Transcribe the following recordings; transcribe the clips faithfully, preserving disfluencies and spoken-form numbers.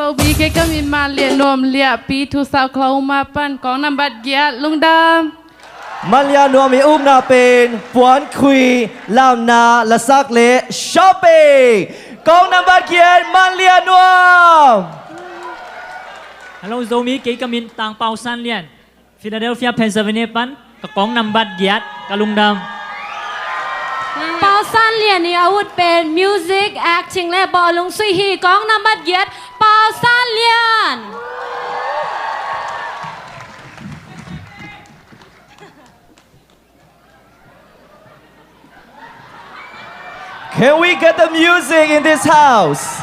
Zomi, kei ka min Man Lian Nuam, Liahpi, Tulsa, Oklahoma pan, kong nambat giat, lungdam. Man Lian Nuam i ukna pen Puan Khui, lamna, lasak le shopping. Kong nambat giat, Man Lian Nuam. Hello Zomi, kei ka min Tang Pau San Lian, Philadelphia, Pennsylvania pan, ka kong nambat giat, ka lungdam. Pau San Lian i a ut pen music, acting le bawlung sui hi, kong nambat giat, Pau San Lian. Can we get the music in this house?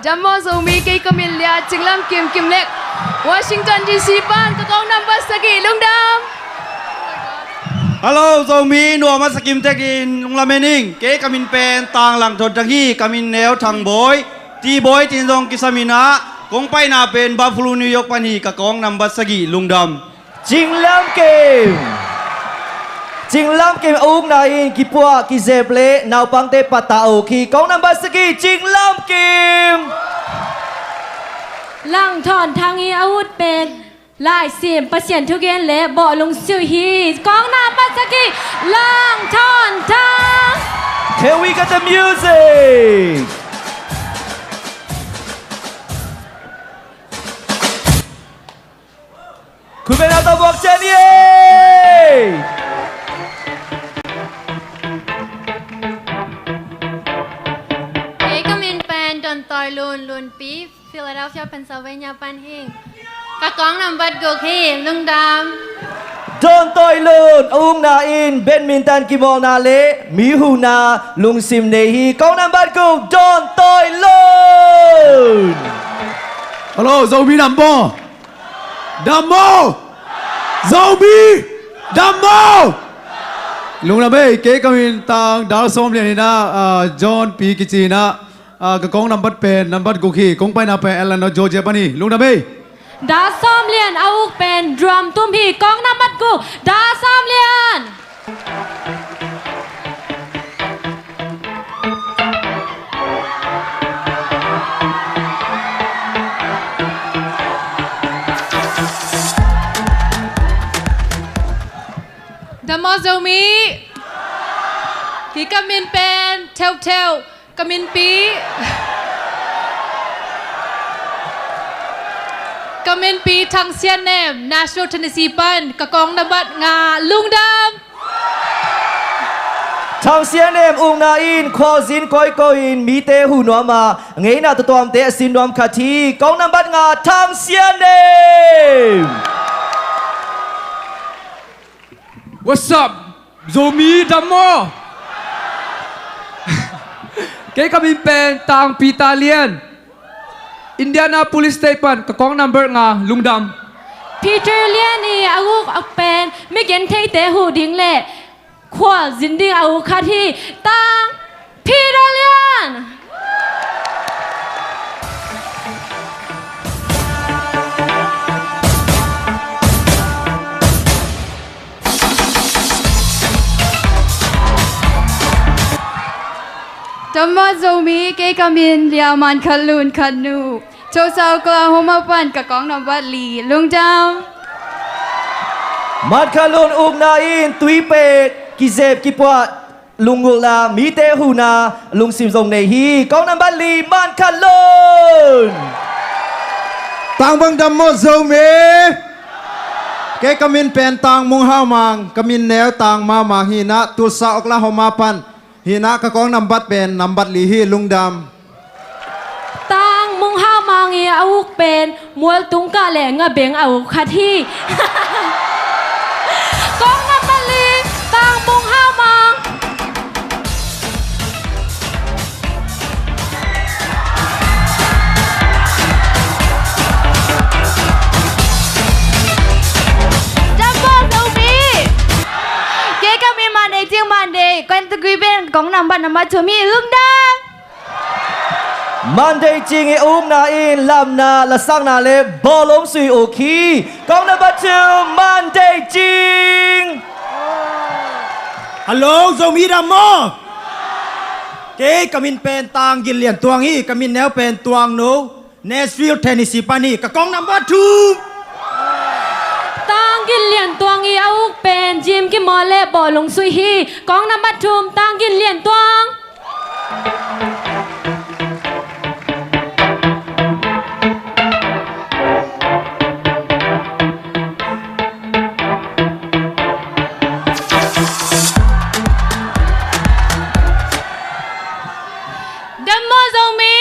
Dam maw Zomi, kei ka min Lia Cinglam Kim, Kim Lek, Washington D C pan, ka kong nambat sagih, lungdam. Hello Zomi, nuam a sa kim tek in lungdam en ing. Kei ka min pen Tang Lang Thon Thang hi, ka min neu Thang Bawi, Ti Bawi tin zong kisam in ah, kong paina pen Buffalo, New York pan hi, ka kong nambat sagih, lungdam. Cinglam Kim. Cinglam Kim a ukna in kipuah kizep le naupangte pattah a uk hi, kong nambat sagih, Cinglam Kim. Lang Thon Thang i a ut pen laisim, Pasian thugen le bawlung sui hi, kong nambat sagih, Lang Thon Thang. Can we get the music? Khut beng a tawh buak ciat ni ei. Kei ka min pen Don Toi Lun, Lunpi, Philadelphia, Pennsylvania pan hi. Ka kong nambat guk hi, lungdam. Don Toi Lun a ukna in badminton kimawlna le mi huhna lungsim nei hi, kong nambat guk, Don Toi Lun. Hello Zomi, dam maw? Dam maw? Zomi, dam maw? Lungdam ei, kei ka min Tang Dal Sawm Lian hi in ah, ah, John Pi kici in ah, ah, ka kong nambat pen nambat guk hi, kong paina pen Atlanta, Georgia pan hi, lungdam ei. Dal Sawm Lian a uk pen drum tum hi, kong nambat guk, Dal Sawm Lian. Dam maw Zomi? Kei ka min pen Theuh Theuh, ka minpi, ka minpi Thang Sian Nem, Nashville, Tennessee pan, ka kong nambat nga, lungdam. Thang Sian Nem ukna in khualzin kawikawi in mite huh nuam a, ngeina tuamtuamte a sin nuam khat hi, kong nambat nga, Thang Sian Nem. What's up? Zomi, dam maw? Kei ka min pen Tang Peter Lian, Indianapolis State pan, ka kong nambat nga, lungdam. Peter Lian i a uk pen mi gentheite huh ding le khualzin ding a uk khat hi, Tang Peter Lian. Dam maw Zomi, kei ka min Lia Man Khat Lun Khat Nu, Tulsa, Oklahoma pan, ka kong nambat li, lungdam. Man Khat Lun ukna in tuipe kizep kipuah lunggulhna, mite huhna lungsim zong nei hi, kong nambat li, Man Khat Lun. Tang bang dam maw Zomi? Kei ka min pen Tang Mung Hau Mang, ka min neu Tang Mau Mang hi in ah, Tulsa, Oklahoma pan hi in ah, ka kong nambat pen nambat li hi, lungdam. Tang Mung Hau Mang i a uk pen mualtung kah le ngabeng a uk khat hi. Kong nambat li, Tang Mung Hau Mang. Dam maw Zomi? Kei ka min Mandei Cing, Mandei, Kentucky pan, kong nambat nambat thum hi, lungdam. Mandei Cing i ukna in lamna, lasakna le bawlung sui uk hi, kong nambat thum, Mandei Cing. Hello Zomi, dam maw? Kei ka min pen Tang Gin Lian Tuang hi, ka min neu pen Tuang No, Nashville, Tennessee pan hi, ka kong nambat thum. Tang Gin Lian Tuang ii a uk pen Jim Kimawl le Bawh Lung Sui hi, kong nambat thum, Tang Gin Lian Tuang. Dam maw Zomi.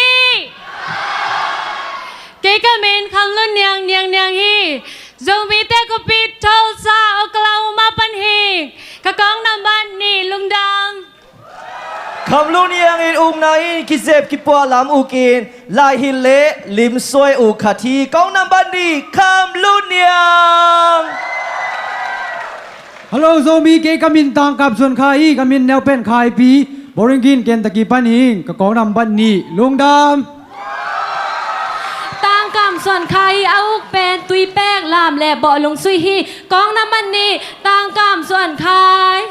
Kei ka min Kham Lun Niang, Niang Niang hi. Zomite khuapi Tulsa, Oklahoma pan hi. Ka kong nambat nih, lungdam. Kham Lun Niang in ukna in kizep kipuah lam uk in, laihilh le limsuai uk khat hi. Kong nambat nih, Kham Lun Niang. Hello Zomi, kei ka min Tang Kam Suan Khai hi, ka min neu pen Khaipi, Bowling Green, Kentucky pan hi, ka kong nambat nih, lungdam. Tang Kam Suan Khai ii a uk pen Tuipek Lam le Bawh Lung Sui hi, kong nambat nih, Tang Kam Suan Khai.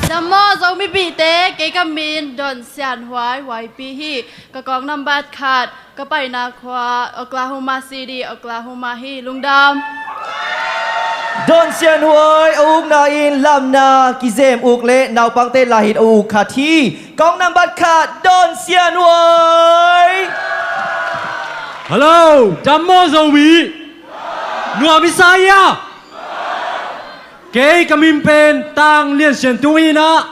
Dam maw Zomipihte, kei ka min Don Sian Huai, Huaipi hi. Ka kong nambat khat, ka paina khua Oklahoma City, Oklahoma hi, lungdam. Don Sian Huai a ukna in lamna kizem uk le naupangte laihilh uk khat hi. Kong nambat khat, Don Sian Huai. Hello, dam maw Zomi. Nuam i sa hia? Kei ka min pen Tang Lian Sian Tung hi na,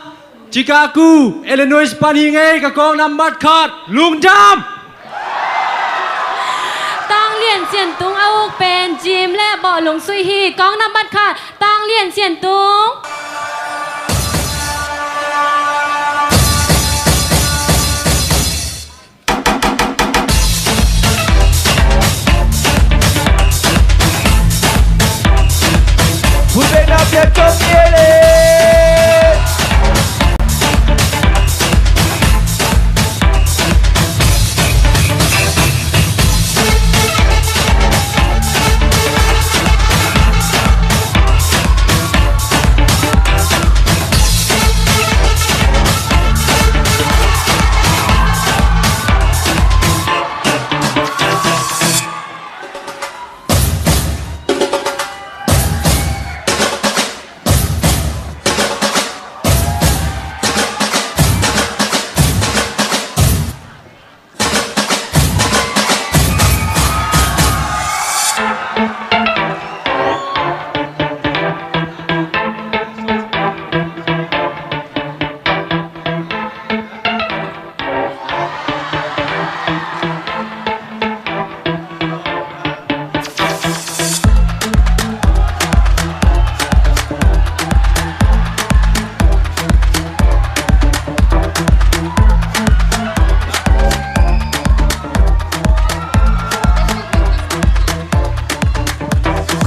Chicago, Illinois pan hi ing ei, ka kong nambat khat, lungdam. Tang Lian Sian Tung a uk pen Jim le Bawh Lung Sui hi, kong nambat khat, Tang Lian Sian Tung. Khutbetna piak tawm ni ei le.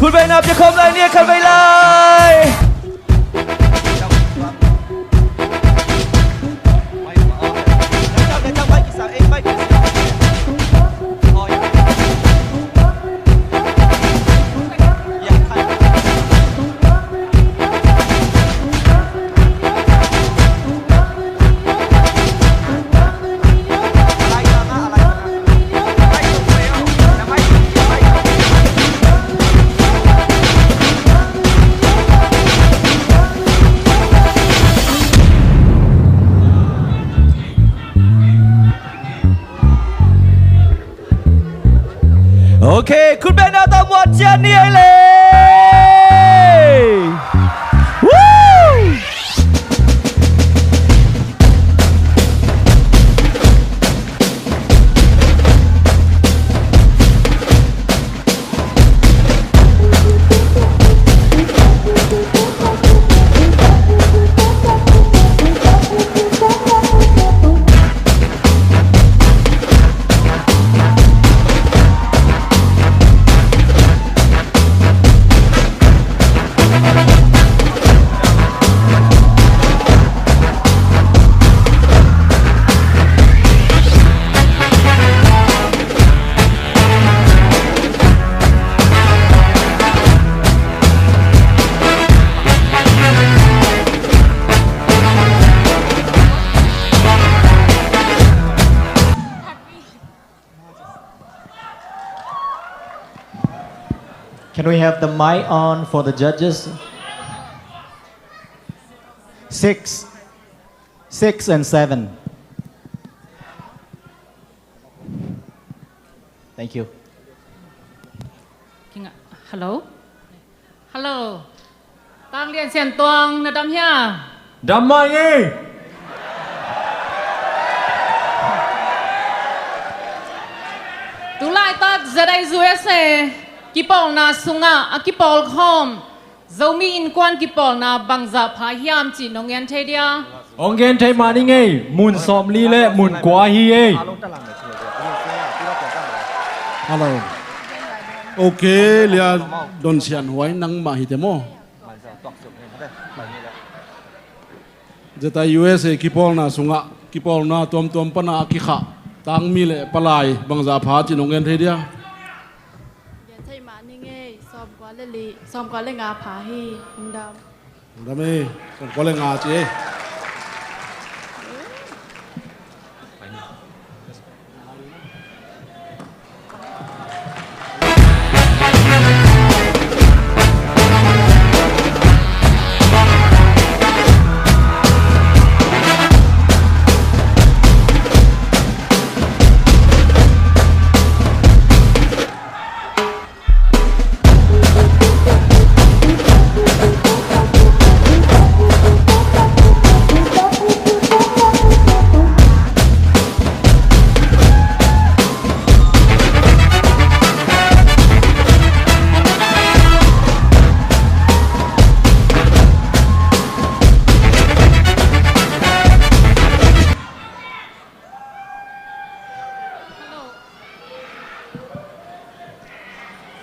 Khutbetna pia khawm lai ni, khatvei lai. Ok, khutbetna tawh muan ciat ni ei le. Woo! Can we have the mic on for the judges? Six, six and seven. Thank you. Kinga-, hello? Hello. Tang Lian Sian Tuang, na dam hia? Dam mah ing ei. Tulaitak Z I U S A kipawlna sungah a kipawlkhawm Zomi Innkuan kipawlna bangzah pha hiam cih nong gen thei dia? Hong gen thei mah ning ei, mun sawmli le mun kua hi ei. Hello. Ok, Lia Don Sian Huai, nangmah hi te maw? Z I U S A kipawlna sungah, kipawlna tuamtuam pana a kikhah tangmi le palai bangzah pha cih nong gen thei dia? Gen thei mah ning ei, sawmkua le li, sawmkua le nga pha hi. Lungdam. Lungdam ei, sawmkua le nga ci ei.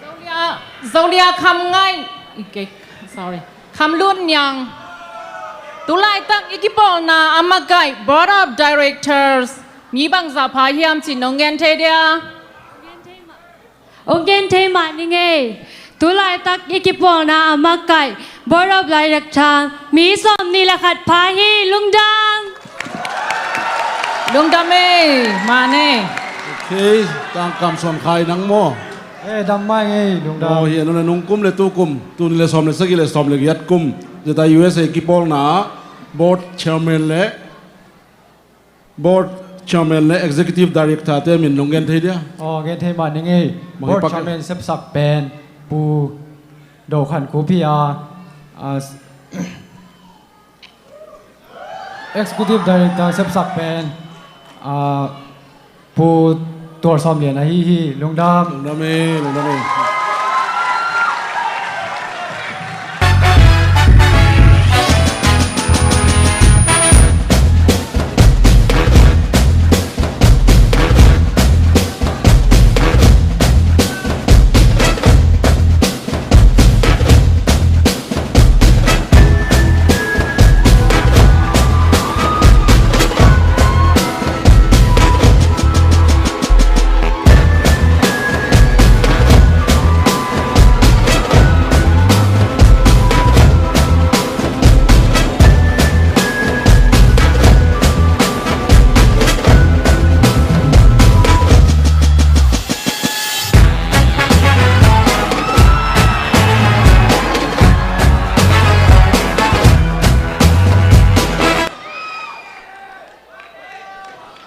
Zolia, Zolia Kham Ngaih, okay, sorry, Kham Lun Niang. Tulaitak i kipawlna a makaih Board of Directors mi bangzah pha hiam cih nong gen thei dia? Hong gen thei mah ning ei. Tulaitak i kipawlna a makaih Board of Director mi sawmnih le khat pha hi. Lungdam. Lungdam ei, mah ne. Ok, Tangkam Suan Khai, nang maw? Eh, dam mah ing ei, lungdam. Aw, hi a nung le nung kum le tu kum, tul nih le sawm le sagih le sawm le giat kum Z I U S A kipawlna ah Board Chairman le Board Chairman le Executive Director te min nong gen thei dia? Aw, gen thei mah ning ei. Board Chairman sepsak pen Pu Do Khan Khup hi a, a, Executive Director sepsak pen, a, Pu Tual Sawm Lian ahi hi. Lungdam. Lungdam ei, lungdam ei.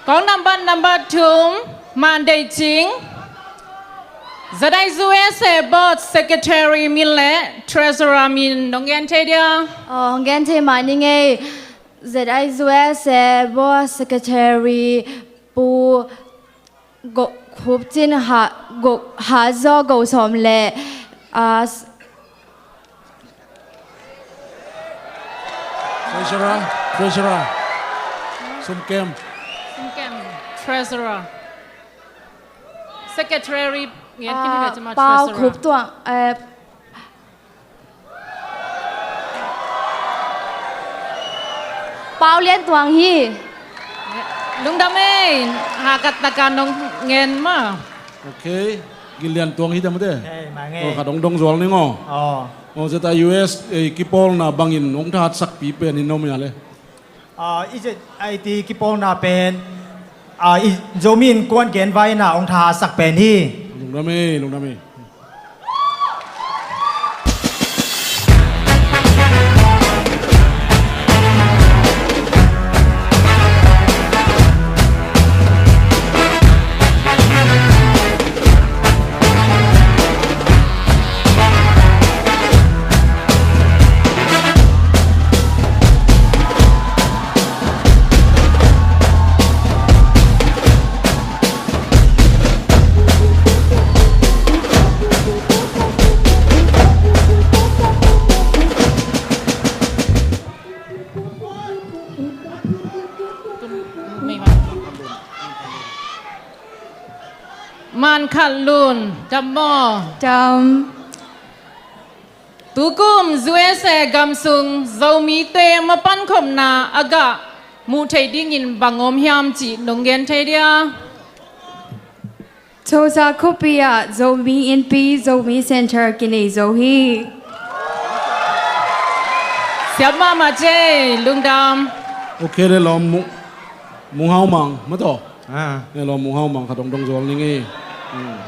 Kong nambat, nambat thum, Man Dei Cing, Z I U S A Board Secretary min le Treasurer min nong gen thei dia? Aw, hong gen thei mah ning ei. Z I U S A Board Secretary Pu Go, Khup Cin Ha, Go, Ha Zaw Go Sawm le, a, s- Treasurer, Treasurer. Sum kem. Sum kem, Treasurer. Secretary, ngen khin hi ve cima, Treasurer. Pau Khup Tuang, eh, Pau Lian Tuang hi. Lungdam ei, hakat taka nong ngen ma. Ok, Gil Lian Tuang hi dam te. Hey, mah ing ei. Oh, khat hong dong zual ning aw. Oh. Oh, Z I U S A, eh, kipawlna bangin hong thahatsakpi pen hi no mia le. Ah, i Z I T kipawlna pen, ah, i Zomi Innkuan genvai na hong thahatsak pen hi. Lungdam ei, lungdam ei. Man Khat Lun, dam maw? Dam. Tukum U S A gam sung Zomite mapankhopna a gah muh theih dingin bang om hiam cih nong gen thei dia? Tulsa khuapi ah Zomi Innpi, Zomi Center kinei zo hi. Siam mahmah cei, lungdam. Ok, le lawm Mu, Mu Hau Mang, ma tawh. Ah. Le lawm Mu Hau Mang, khat dong dong zual ning ei. Hmm.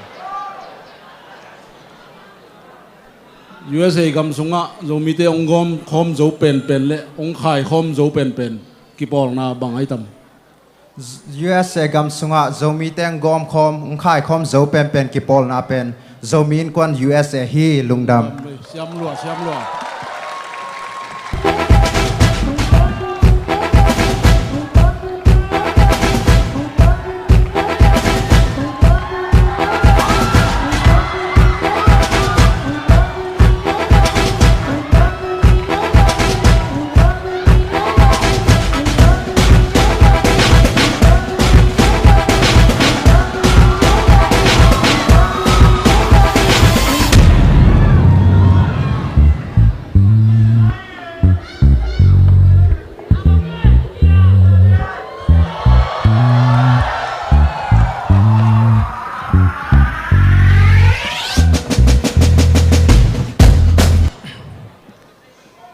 U S A gam sungah Zomite hong gawm khawm zo penpen le hong khai khawm zo penpen kipawlna bang ai tam? U S A gam sungah Zomite hong gawm khawm, hong khai khawm zo penpen kipawlna pen Zomi Innkuan U S A hi, lungdam. Siam lua, siam lua.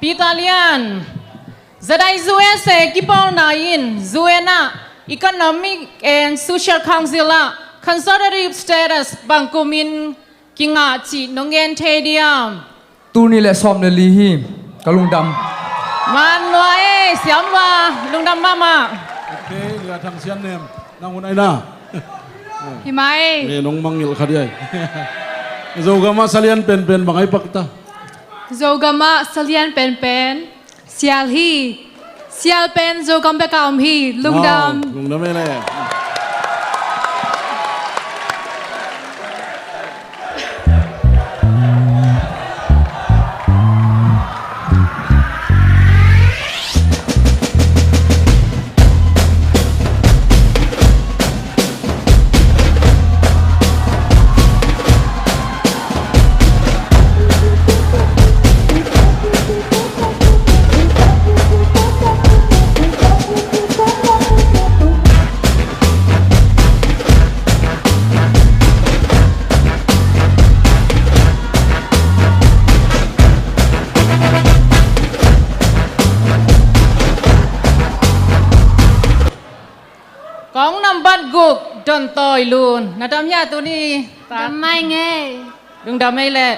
Peter Lian, zatai U S A kipawlna in U N ah Economic and Social Council ah consultative status bang kumin kingah cih nong gen thei diam? Tul nih le sawm le li hi, ka lungdam. Man lua e, siam lua, lungdam mahmah. Ok, Lia Thang Sian Nem, nang hun ai na. Hi mai. Ne nong mangngilh kha diai. Zogam ah salian penpen bang ai pak ta? Zogam ah salian penpen sial hi. Sial pen Zogam bek ah om hi, lungdam. Wow, lungdam e le. Kong nambat guk, Don Tawi Lun. Na dam hia tuni? Dam mai ngei. Lungdam ei le.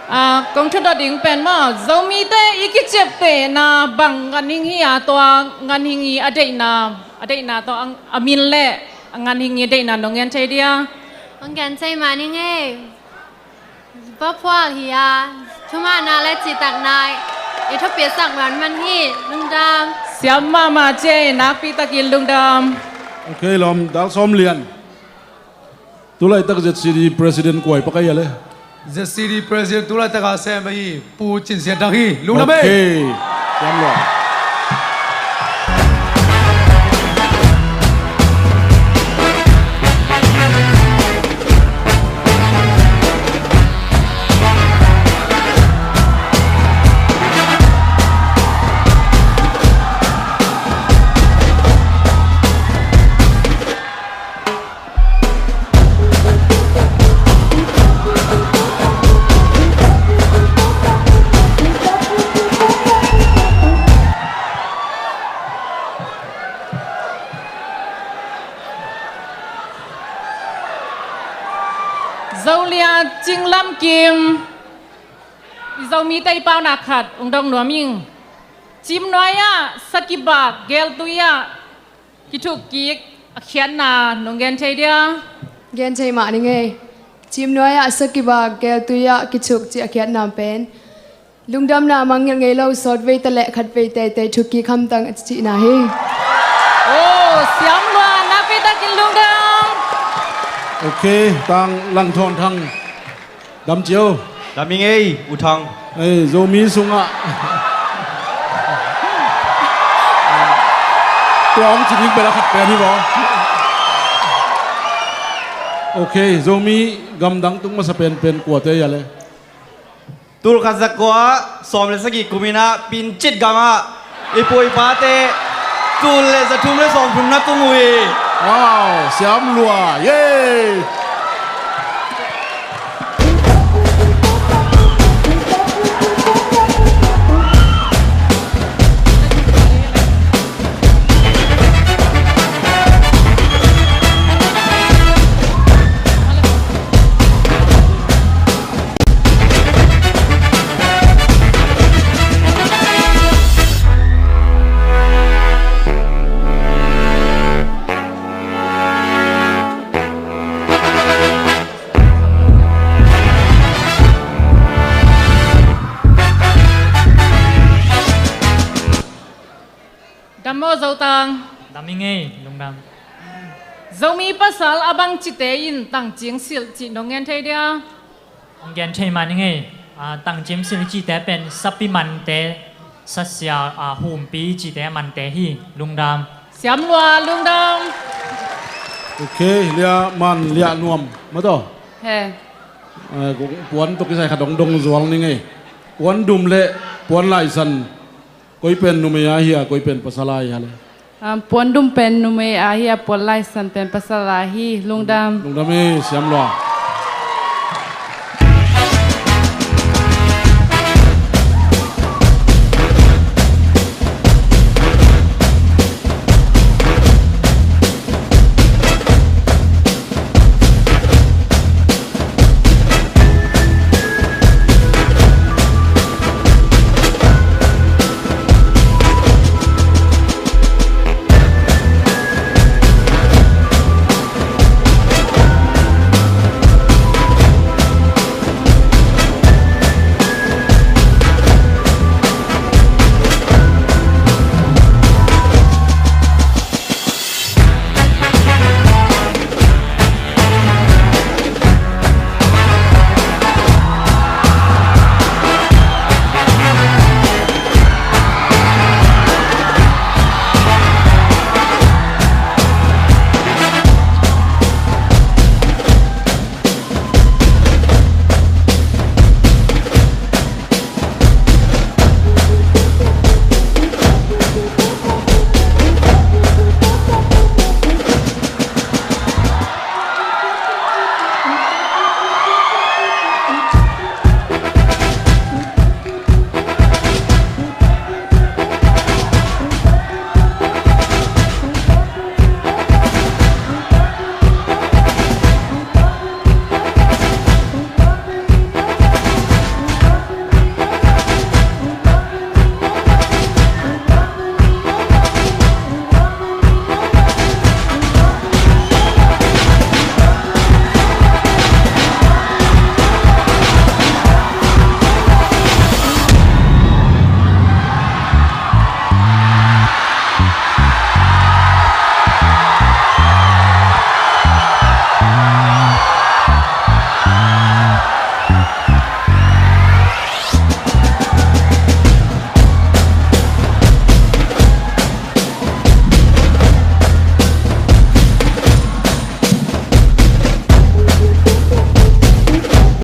Ah, kong thudot ding pen maw, Zomite i kiciaptehna bang ganhing hi a, tua ganhing i a deihna, a deihna tawh a, a min le a ganhing i a deihna nong gen thei dia? Hong gen thei mah ning ei. Vaphual hi a, thumanna le citakna i thupisak man man hi, lungdam. Siam mahmah cei, nakpi takin lungdam. Ok, lawm, Dal Sawm Lian. Tulaitak Z C D President kuai pakai a le? Z C D President tulaitak a sem ahi Pu Cin Sian Thang hi, lungdam ei. Ok, siam lua. Zolia Cing Lam Kim, i Zomite i paunak khat ong dong nuam ing. Cimnuai ah sakibak, geltui ah kithuk kik a khiatna nong gen thei dia? Gen thei mah ning ei. Cimnuai ah sakibak, geltui ah kithuk cih a khiatna pen lungdamna mangngilh ngei lo, sawt vei ta leh khat vei teitei thuk kik hamtang a cihna hi. Oh, siam lua, nakpi takin lungdam. Ok, tang Langthawn Thang. Dam cio. Dam ing ei, U Thang. Ei, Zomi sungah. Tua hong ci ding pen a khat pen hi maw? Ok, Zomi gamdang tung masa penpen kuate hi a le? Tulkhat zakua sawm le sagih kum in ah Pincit gamah i pu i pate tul le zathum le sawmthum na tung uh hi. Wow, siam lua, yay! Dam maw Zotang? Dam ing ei, lungdam. Zomi pasal a bang cite in tangcing silh cih nong ngen thei dia? Hong gen thei man ing ei. A, tangcing silh cihte pen sapi mante, sasia, a, humpi cihte mante hi. Lungdam. Siam lua, lungdam. Ok, lia man lia nuam. Mataw. He. A, kong puan tawh kisai khat hong dong zual ning ei. Puan dum le puan laisan. Koi pen numei a hi a, koi pen pasal a hi a le? Um, puan dum pen numei a hi a, puan laisan pen pasal a hi. Lungdam. Lungdam ei, siam lua.